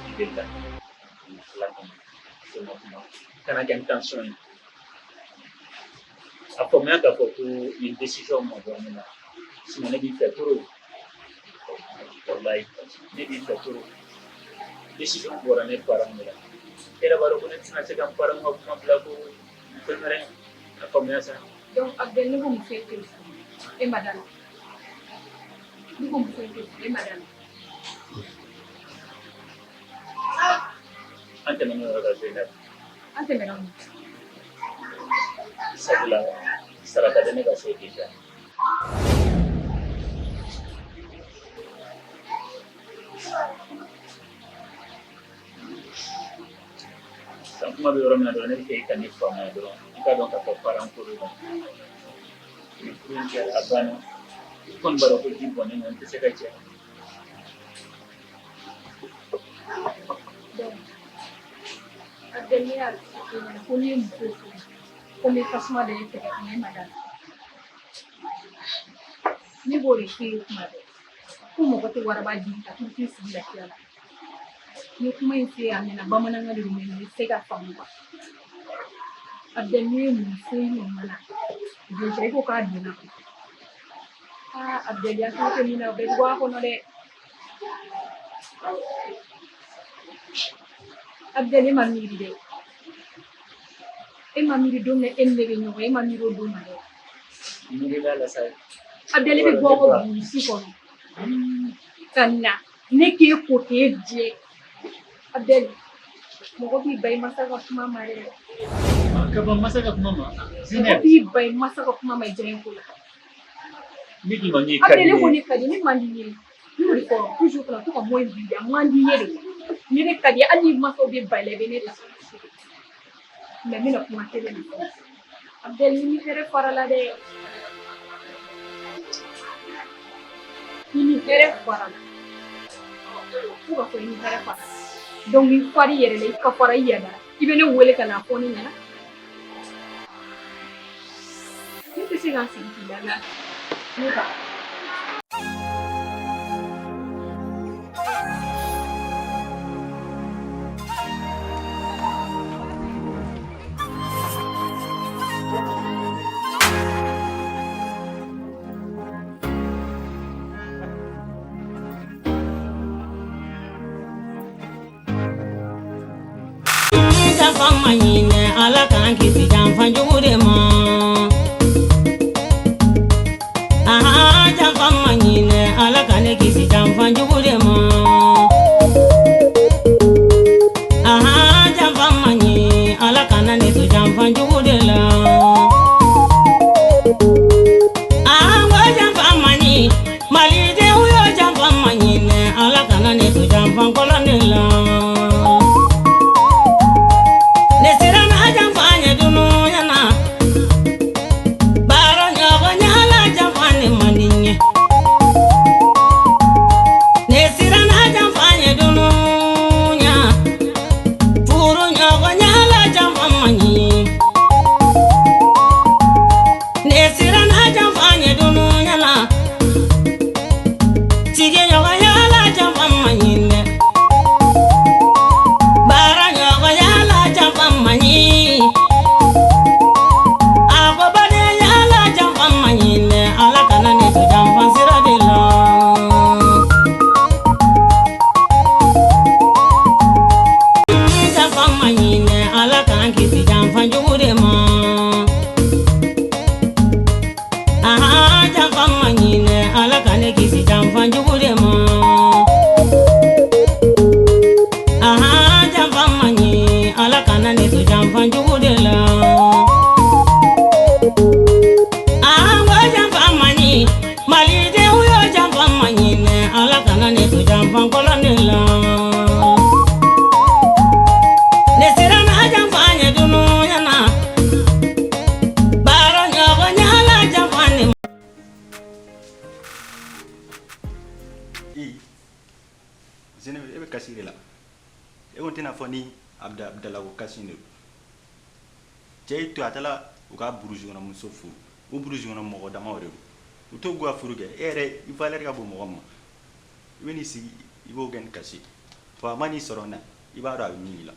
I delila Ala kama, i ma kuma. Kana kɛ n tension ye. A faamuya k'a fɔ ko nin décision ma bɔ ne la. Sinon ne b'i fɛ trop. Wallahi, ne b'i fɛ trop. Décision bɔra ne parents de la. E yɛrɛ b'a dɔn ko ne tɛna se ka n parents ka kuma bila ko fɛn wɛrɛ. A faamuya sa. Donc Abdel, ne ko muso in tɛ furu. E ma da la. Ne ko muso in tɛ furu, e ma da la. An tɛmɛn'o yɔrɔ kan Zeynep. An tɛmɛna mun? Sabula sarata bɛ ne ka so déjà. Sisan kuma bɛ yɔrɔ min na dɔrɔn ne bɛ fɛ i ka ne faamuya dɔrɔn. I k'a dɔn k'a fɔ parent ko de don. Ni furu in kɛra a banna. I kɔni b'a dɔn ko ji bɔnnen don n tɛ se ka jɛ. Donc Abdel, ne y'a f'i ɲɛna ko n'i ye muso furu, ko n bɛ tasuma da e tɛgɛ kan, e ma da la. Ne b'o de f'e ye kuma bɛɛ. Ko mɔgɔ tɛ waraba di ka t'i t'i sigi lafiya la. N ye kuma in f'e ye a mɛnna, bamanankan de don mais nin tɛ se ka faamu quoi. Abdel, n'i ye muso in ɲɔgɔn na, déjà i ko k'a donna. Aa Abdel, i hakili tɛ min na o bɛɛ bɛ bɔ a kɔnɔ dɛ. Abdel, e ma miiri dɛ. E ma miiri don min na e ni ne bɛ ɲɔgɔn ye, e ma miiri o don ma dɛ. Miirila la sa. Abdel, e bɛ bɔ aw ka burusi kɔnɔ ka na ne k'e ko k'e jɛ. Abdel, mɔgɔ b'i ban i masa ka kuma ma dɛ. Ka ban masa ka kuma ma. Mɔgɔ Zeynep, b'i ban i masa ka kuma ma i diyaɲɛ ko la. ne k'i ma n k'i ka di Abdel, ne e ko ye. ne ka di, ne man di n ye. Ne y'o de fɔ toujours kana to ka mɔ in bi, a man di n ye de. Ni ne ka di ye, hali ni masaw bɛ ban i la, i bɛ ne ta. Mais n bɛna kuma kelen de fɔ. Abdel, ni hɛrɛ fara la dɛ. Ni ni hɛrɛ fara la. Fo ka fɔ i ni hɛrɛ fara. Donc i fari yɛrɛ la, i ka fara i yɛrɛ la. I bɛ ne wele ka n'a fɔ ne ɲɛna. Ne tɛ se ka n sigi k'i lamɛn. Ne ba. Janfa ma ɲinɛ Ala k'an kisi janfa jugu de ma. Aha, janfa ma ɲinɛ Ala ka ne kisi janfa jugu de ma. Aha, janfa ma ɲi Ala kana ne to janfa jugu de la. Aha, n ko janfa ma ɲi Malidenw yo janfa ma ɲinɛ Ala kana ne to janfa kɔlɔn de la. Ne siranna janfa ɲɛ dunuya na. Baara ɲɔgɔnya la janfa ne man di n ye. Ne siranna janfa ɲɛ dunuya. Furu ɲɔgɔnya la janfa man ɲi. Ne siranna janfa ɲɛ dunuya la. Sigiɲɔgɔnya la janfa man ɲi dɛ. Baara ɲɔgɔnya la janfa man ɲi. A ko badenya la janfa man ɲi dɛ. Ala kana ne to janfa sira de la. Janfa man ɲi dɛ. Ala k'an kisi janfa jugu de ma. Aha, janfa man ɲi dɛ. Ala ka ne kisi janfa jugu de ma. Aha, janfa man ɲi Ala kana ne to janfa jugu de la. Aha, n ko janfa man ɲi Malidenw yo janfa man ɲi dɛ. Ala kana ne to janfa kɔlɔn de la. Ne siranna janfa ɲɛ dunuya na. Baara ɲɔgɔnya la janfa ne I Zenabu, e bɛ kasi de la. E ko tɛna fɔ ni Abdala ko kasi de don. Cɛ y'i to a taara u ka burusi kɔnɔ muso furu. U burusi kɔnɔ mɔgɔ damaw de don. U t'u ka furu kɛ. E yɛrɛ i valeur ka bon mɔgɔ min ma. I bɛ n'i sigi i b'o kɛ ni kasi. Fo a ma n'i sɔrɔ na, i b'a dɔn a bɛ min k'i la.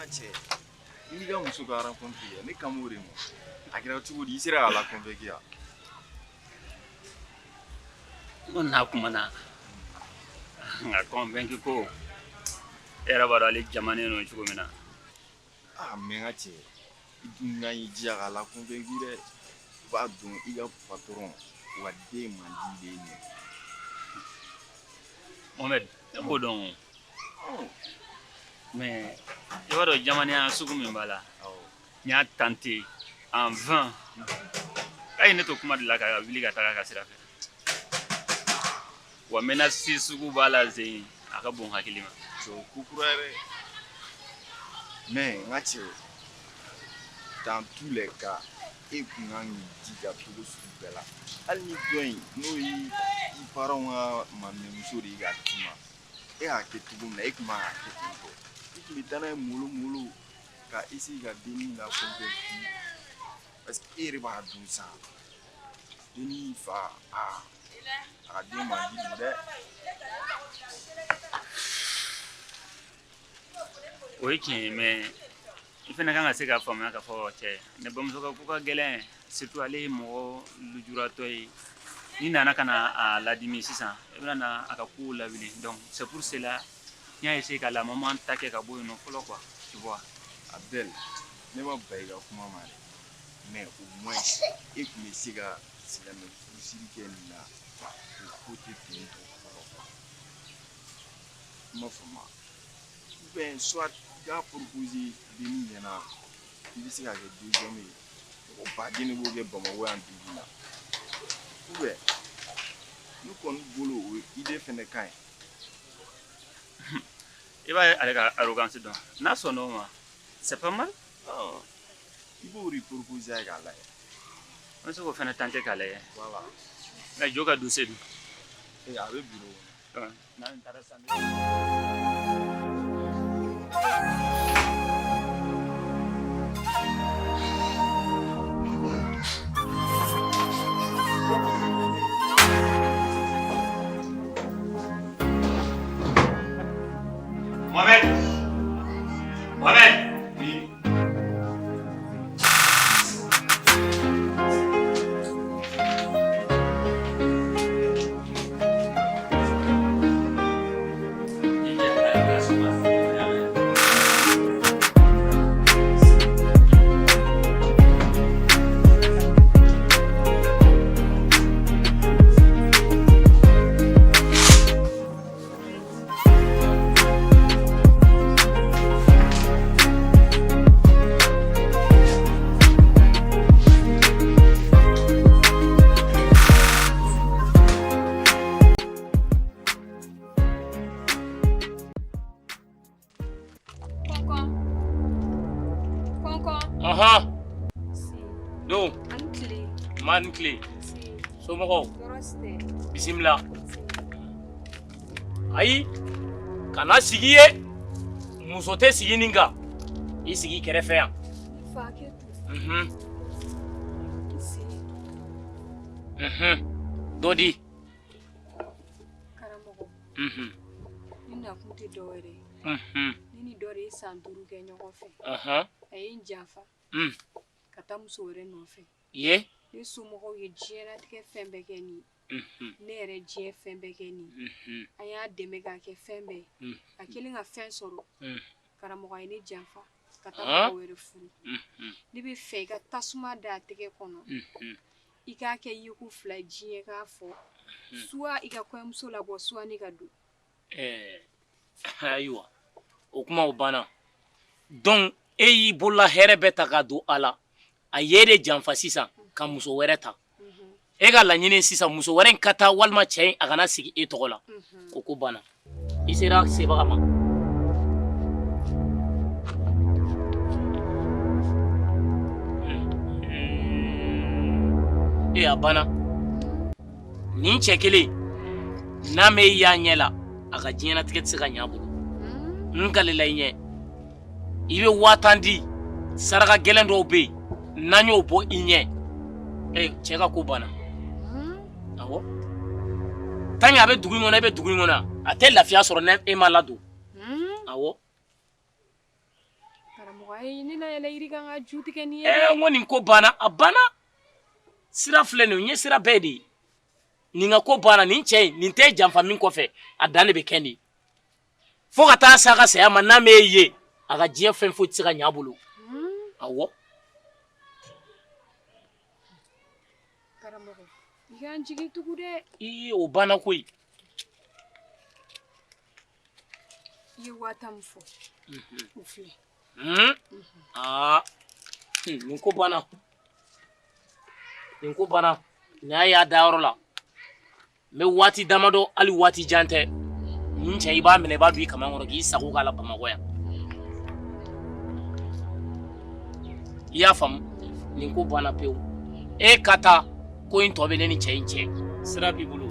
Cɛ, i n'i ka muso ka rencontre kɛ, ne kan b'o de ma. A kɛra cogo di? I sera k'a la convaincre wa? N ko n'a kumana nka convaincre ko e yɛrɛ b'a dɔn ale jamanen don cogo min na. Ah, mais n ka cɛ, i dun kan y'i jija k'a la convaincre dɛ. I b'a dɔn i ka patron o ka den man di de ye nin ye. Mohamed, e b'o dɔn o. Mais i b'a dɔn jamanenya sugu min b'a la. N y'a tenté en vain. K'a ye ne to kuma de la ka wuli ka taga ka sira fɛ. Wa menace sugu b'a la zen, a ka bon hakili ma. Cɛ, o ko kura yɛrɛ. Mais n ka cɛ, dans tous les cas, e kun kan k'i jija cogo sugu bɛɛ la. Hali ni dɔ in n'o ye i parents ka maminɛmuso de ye k'a d'i ma, e y'a kɛ cogo min na, e kun man k'a kɛ ten tɔ. I tun bɛ taa n'a ye mollo mollo ka essayer ka dennin la convertir, parce que e yɛrɛ b'a dɔn sa, dennin fa, a ka den man di don dɛ. O ye tiɲɛ ye, mais i fana kan ka se k'a faamuya k'a fɔ cɛ, ne bamuso ka ko ka gɛlɛn, surtout ale ye mɔgɔ lujuratɔ ye. N'i nana ka na a ladimi sisan, i bɛna na a ka kow lawuli. Donc c'est pour cela n y'a essayer ka la maman ta kɛ ka bɔ yen nɔ fɔlɔ quoi, tu vois. Abdel, ne ma ban i ka kuma ma dɛ, mais au moins e tun bɛ se ka silamɛ furusiri kɛ nin na k'o ko tɛ ten tɔ fɔlɔ quoi. I m'a faamu wa? Ou bien soit i k'a proposer dennin ɲɛna, i bɛ se ka kɛ deuxième ye. Mɔgɔ baden de b'o kɛ Bamakɔ yan bi bi in na. Ou bien ne kɔni bolo o idée fɛnɛ ka ɲi. I b'a ye ale ka arrogance dɔn. N'a sɔnn'o ma, c'est pas mal. I b'o de proposer a ye k'a lajɛ. An bɛ se k'o fɛnɛ tenter k'a lajɛ. Voilà. Mais Jo ka dossier dun? Ee, a bɛ bureau kɔnɔ. N'an taara sisan. Mohamed! Mohamed! Oui. Kɔnkɔn. Kɔnkɔn. Ɔhɔn. Don. A ni tile. Ma ni tile. Somɔgɔw. Tɔɔrɔ si tɛ. Bisimila. Ayi, kana sigi ye. Muso tɛ sigi nin kan. I sigi kɛrɛfɛ yan. Fa kɛ to. Mhm. Nse. Mhm. Dɔ di. Karamɔgɔ. Mhm. Ne nakun tɛ dɔwɛrɛ ye. Mhm. Ne ni dɔ de ye san 5 kɛ ɲɔgɔn fɛ. Ɔhɔn. A ye n janfa. Mm. Ka taa muso wɛrɛ nɔfɛ. Ye. Ne somɔgɔw ye diɲɛlatigɛ fɛn bɛɛ kɛ nin ye. Mhm. Ne yɛrɛ diɲɛ fɛn bɛɛ kɛ nin ye. Mhm. An y'a dɛmɛ k'a kɛ fɛn bɛɛ ye. Mhm. A kɛlen ka fɛn sɔrɔ. Mhm. Karamɔgɔ, a ye ne janfa ka taa Han? mɔgɔ wɛrɛ furu. Mhm. Ne bɛ fɛ i ka tasuma da a tɛgɛ kɔnɔ. Mhm. I k'a kɛ yeko 2 diɲɛ k'a fɔ. Soit i ka kɔɲɔmuso labɔ, soit ne ka don. Ɛɛ, ayiwa, o kuma o banna. Donc e y'i bolola hɛrɛ bɛɛ ta k'a don a la, a ye de janfa sisan ka muso wɛrɛ ta. E ka laɲini sisan, muso wɛrɛ in ka taa walima cɛ in a kana sigi e tɔgɔ la. O ko banna. I sera sebaga ma. E a banna. Nin cɛ kelen n'a m'e y'a ɲɛ la, a ka diɲɛnatigɛ tɛ se ka ɲɛ a bolo. N kalela i ɲɛ, i bɛ 10 000 di. Saraka gɛlɛn dɔw bɛ yen, n'an y'o bɔ i ɲɛ, e cɛ ka ko banna. Awɔ, tant que a bɛ dugu in kɔnɔ, e bɛ dugu in kɔnɔ, a tɛ lafiya sɔrɔ ni e ma ladon. Awɔ. Karamɔgɔ, ayi, ne na yɛlɛ yiri kan ka ju tigɛ nin ye. Ɛɛ, n ko nin ko banna, a banna. Sira filɛ nin ye, n ye sira bɛɛ de ye. Nin ka ko banna. Nin cɛ in, nin tɛ janfa min kɔfɛ, a dan de bɛ kɛ nin ye fo ka taa s'a ka saya ma. N'a m'e ye, a ka diɲɛ fɛn foyi tɛ se ka ɲɛ a bolo. Awɔ. Karamɔgɔ, i k'an jigi tugu dɛ. Ii, o banna koyi. I ye 10 000 min fɔ, o filɛ. Aa, Nin ko banna, nin ko banna. Nin y'a y'a dayɔrɔ la. N bɛ waati damadɔ, hali waati jan tɛ, nin cɛ i b'a minɛ, i b'a don i kaman kɔrɔ k'i sago k'a la Bamakɔ yan. I y'a faamu? Nin ko banna pewu. E ka taa, ko in tɔ bɛ ne ni cɛ in cɛ. Sira b'i bolo,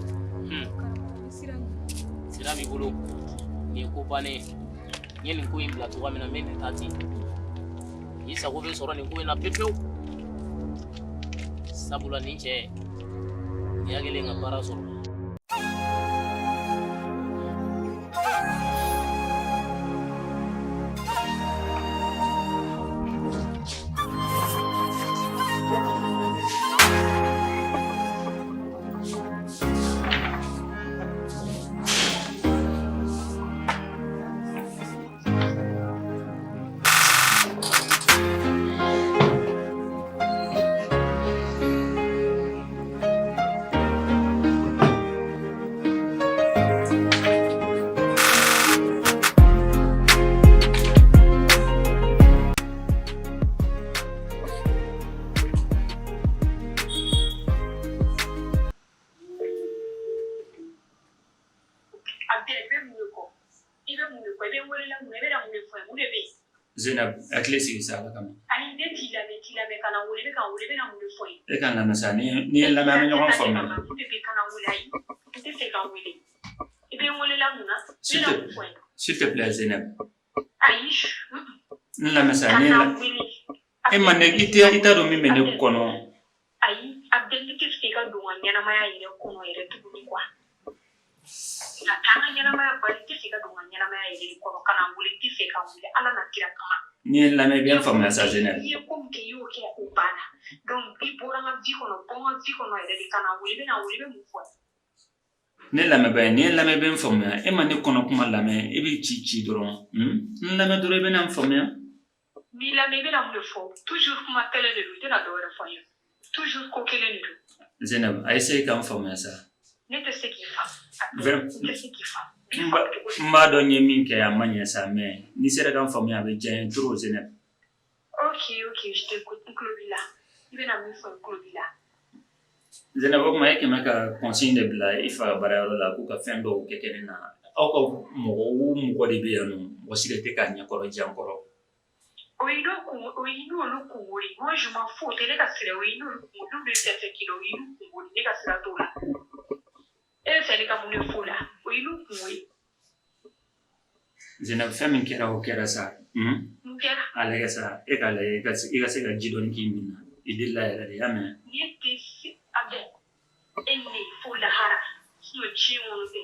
sira b'i bolo. Nin ye ko bannen ye. N ye nin ko in bila cogoya min na, n bɛ nin taa ten. I sago bɛ sɔrɔ nin ko in na pewu pewu, sabula nin cɛ nin y'a kɛlen ka baara sɔrɔ. Zainab, hakili sigi sa, Ala kama. Ayi, ne t'i lamɛn, t'i lamɛn. Kana n wele, i bɛ ka n wele, i bɛna mun de fɔ n ye? E ka n lamɛn sa, n'i ye n lamɛn, an bɛ ɲɔgɔn faamuya. Mun de bɛ kana n wele? Ayi, n tɛ fɛ ka n wele. I bɛ n welela mun na? I bɛna mun fɔ n ye? S'il te plaît, Zainab. Ayi. N lamɛn sa, n'i ye n lamɛn. E ma ne, i tɛ, i t'a dɔn min bɛ ne kɔnɔ. Ayi, Abdel, ne tɛ fɛ i ka don n ka ɲɛnamaya yɛrɛ kɔnɔ yɛrɛ tuguni quoi. Ka taa n ka ɲɛnamaya bali, n tɛ fɛ i ka don n ka ɲɛnamaya yɛrɛ de kɔnɔ. Kana n wele, n tɛ fɛ ka n wele, Ala n'a kira kama. N'i ye n lamɛn, i bɛ n faamuya sa, Zainab. I ye ko min kɛ, i y'o kɛ, o banna. Donc i bɔra n ka vie kɔnɔ, bɔ n ka vie kɔnɔ yɛrɛ de. Kana n wele, i bɛna n wele, i bɛ mun fɔ? Ne lamɛnbaa ye, n'i ye n lamɛn, i bɛ n faamuya. E ma ne kɔnɔ kuma lamɛn, e bɛ ci ci dɔrɔn. N lamɛn dɔrɔn, i bɛna n faamuya. N b'i lamɛn, i bɛna mun de fɔ? Toujours kuma kelen de don, i tɛna dɔ wɛrɛ fɔ n ye. Toujours ko kelen de don. Zainab, a essayer ka n faamuya sa. Ne tɛ se k'i faamu. N tɛ se k'i faamu. N b'a dɔn n ye min kɛ, a ma ɲɛ sa, mais n'i sera ka n faamuya, a bɛ diya n ye trop, Zainab. Ok, je t'écoute, n tulo b'i la. I bɛna min fɔ, n tulo b'i la. Zainab, o tuma e kɛmɛ ka consigne de bila i fa ka baarayɔrɔ la k'u ka fɛn dɔw kɛ kɛ ne na. Aw ka mɔgɔ o mɔgɔ de bɛ yan nɔ, mɔgɔ si de tɛ k'a ɲɛkɔrɔ diya n kɔrɔ. O y'i n'o kun, o y'i n'olu kungo de. Moi, je m'en fous, o tɛ ne ka sira ye, o y'i n'olu kungo. N'olu bɛ fɛn fɛn k'i la, o y'i n'u kungo de. Ne ka sira t'o la. E bɛ fɛ ne ka mun de f'o la? O y'i n'u kungo ye. Zainab, fɛn min kɛra, o kɛra sa. Mun kɛra? A lajɛ sa, e k'a lajɛ, i ka se ka ji dɔɔni k'i min na. I delila yɛrɛ de, y'a mɛn? Ne tɛ se, Abdel, e ni ne fo lahara, sinon diɲɛ kɔnɔ tɛ.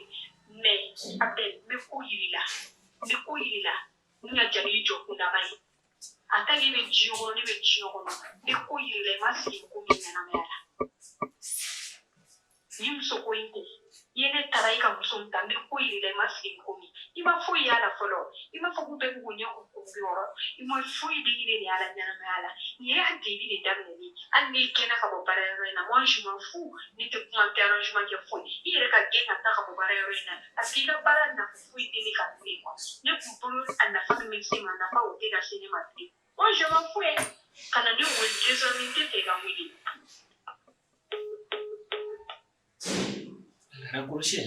Mais Abdel, n bɛ ko yir'i la, n bɛ ko yir'i la min ka jan n'i jɔ kundama ye. En tant que e bɛ diɲɛ kɔnɔ, ne bɛ diɲɛ kɔnɔ, n bɛ ko yir'i la i ma sigi ko min ɲɛnamaya la. Ni muso ko in tɛ, i ye ne taara i ka muso min ta, n bɛ ko yir'i la i ma sigi ko min. I ma foyi y'a la fɔlɔ. I m'a fɔ k'u bɛɛ b'u ɲɛ kumu wɔɔrɔ. I ma foyi den de y'a la ɲɛnamaya la. Nin ye a début de daminɛnen ye. Hali n'i gɛnna ka bɔ baarayɔrɔ in na, moi je m'en fous. Ne tɛ kuma, n tɛ arrangement kɛ foyi. I yɛrɛ ka gɛn ka taa ka bɔ baarayɔrɔ in na parce que i ka baara nafa foyi tɛ ne kan bilen quoi. Ne kun bolo a nafa min bɛ se ma, nafa o tɛ ka se ne ma bilen. Moi je m'en fous hein. Kana ne wele désormais, n tɛ fɛ i ka n wele. Raccroché.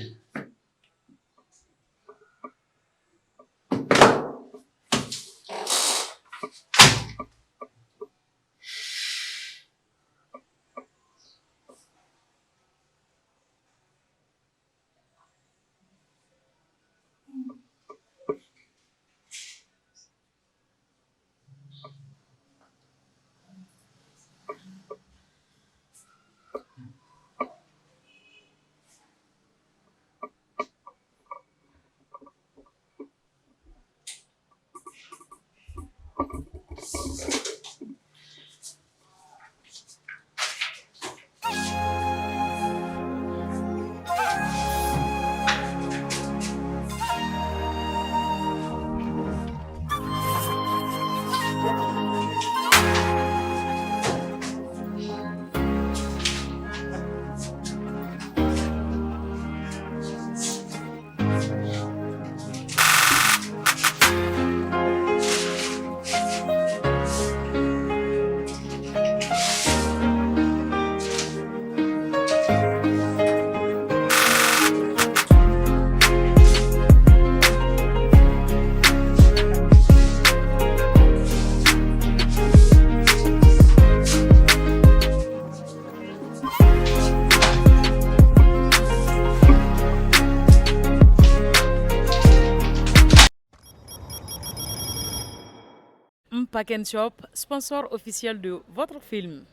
Pack Shop, sponsor officiel de votre film.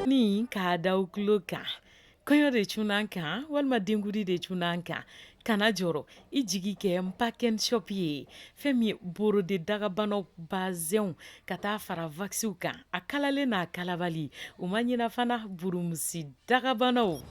Ni k'a da u tulo kan, kɔɲɔ de cunna an kan walima denkundi de cunna an kan, kana jɔrɔ, i jigi kɛ Pack Shop ye. Fɛn min ye brodé dagabanaw, bazɛnw, ka taa fara waxiw kan, a kalalen n'a kalabali, u ma ɲina fana burumusi dagabanaw,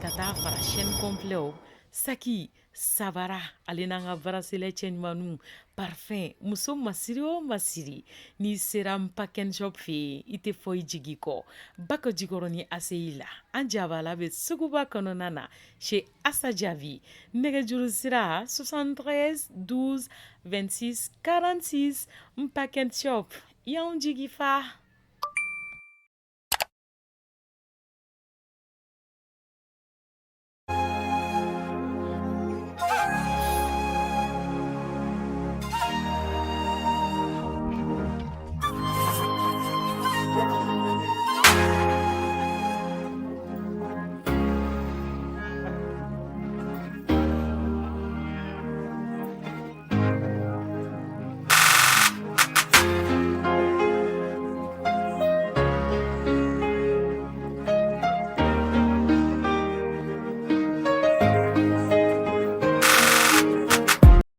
ka taa fara chaîne complet, saki, sabara, ale n'an ka bracelet cɛ ɲumanw, parfum. Muso masiri o masiri, n'i sera Pack Shop fɛ yen, i tɛ fɔ i jigi kɔ. Bako Jikɔrɔni ACI la, an jabala bɛ suguba kɔnɔna na chez Asa Jaabi. Nɛgɛjuru sira 73 12 26 46. Pack Shop y'anw jigi fa.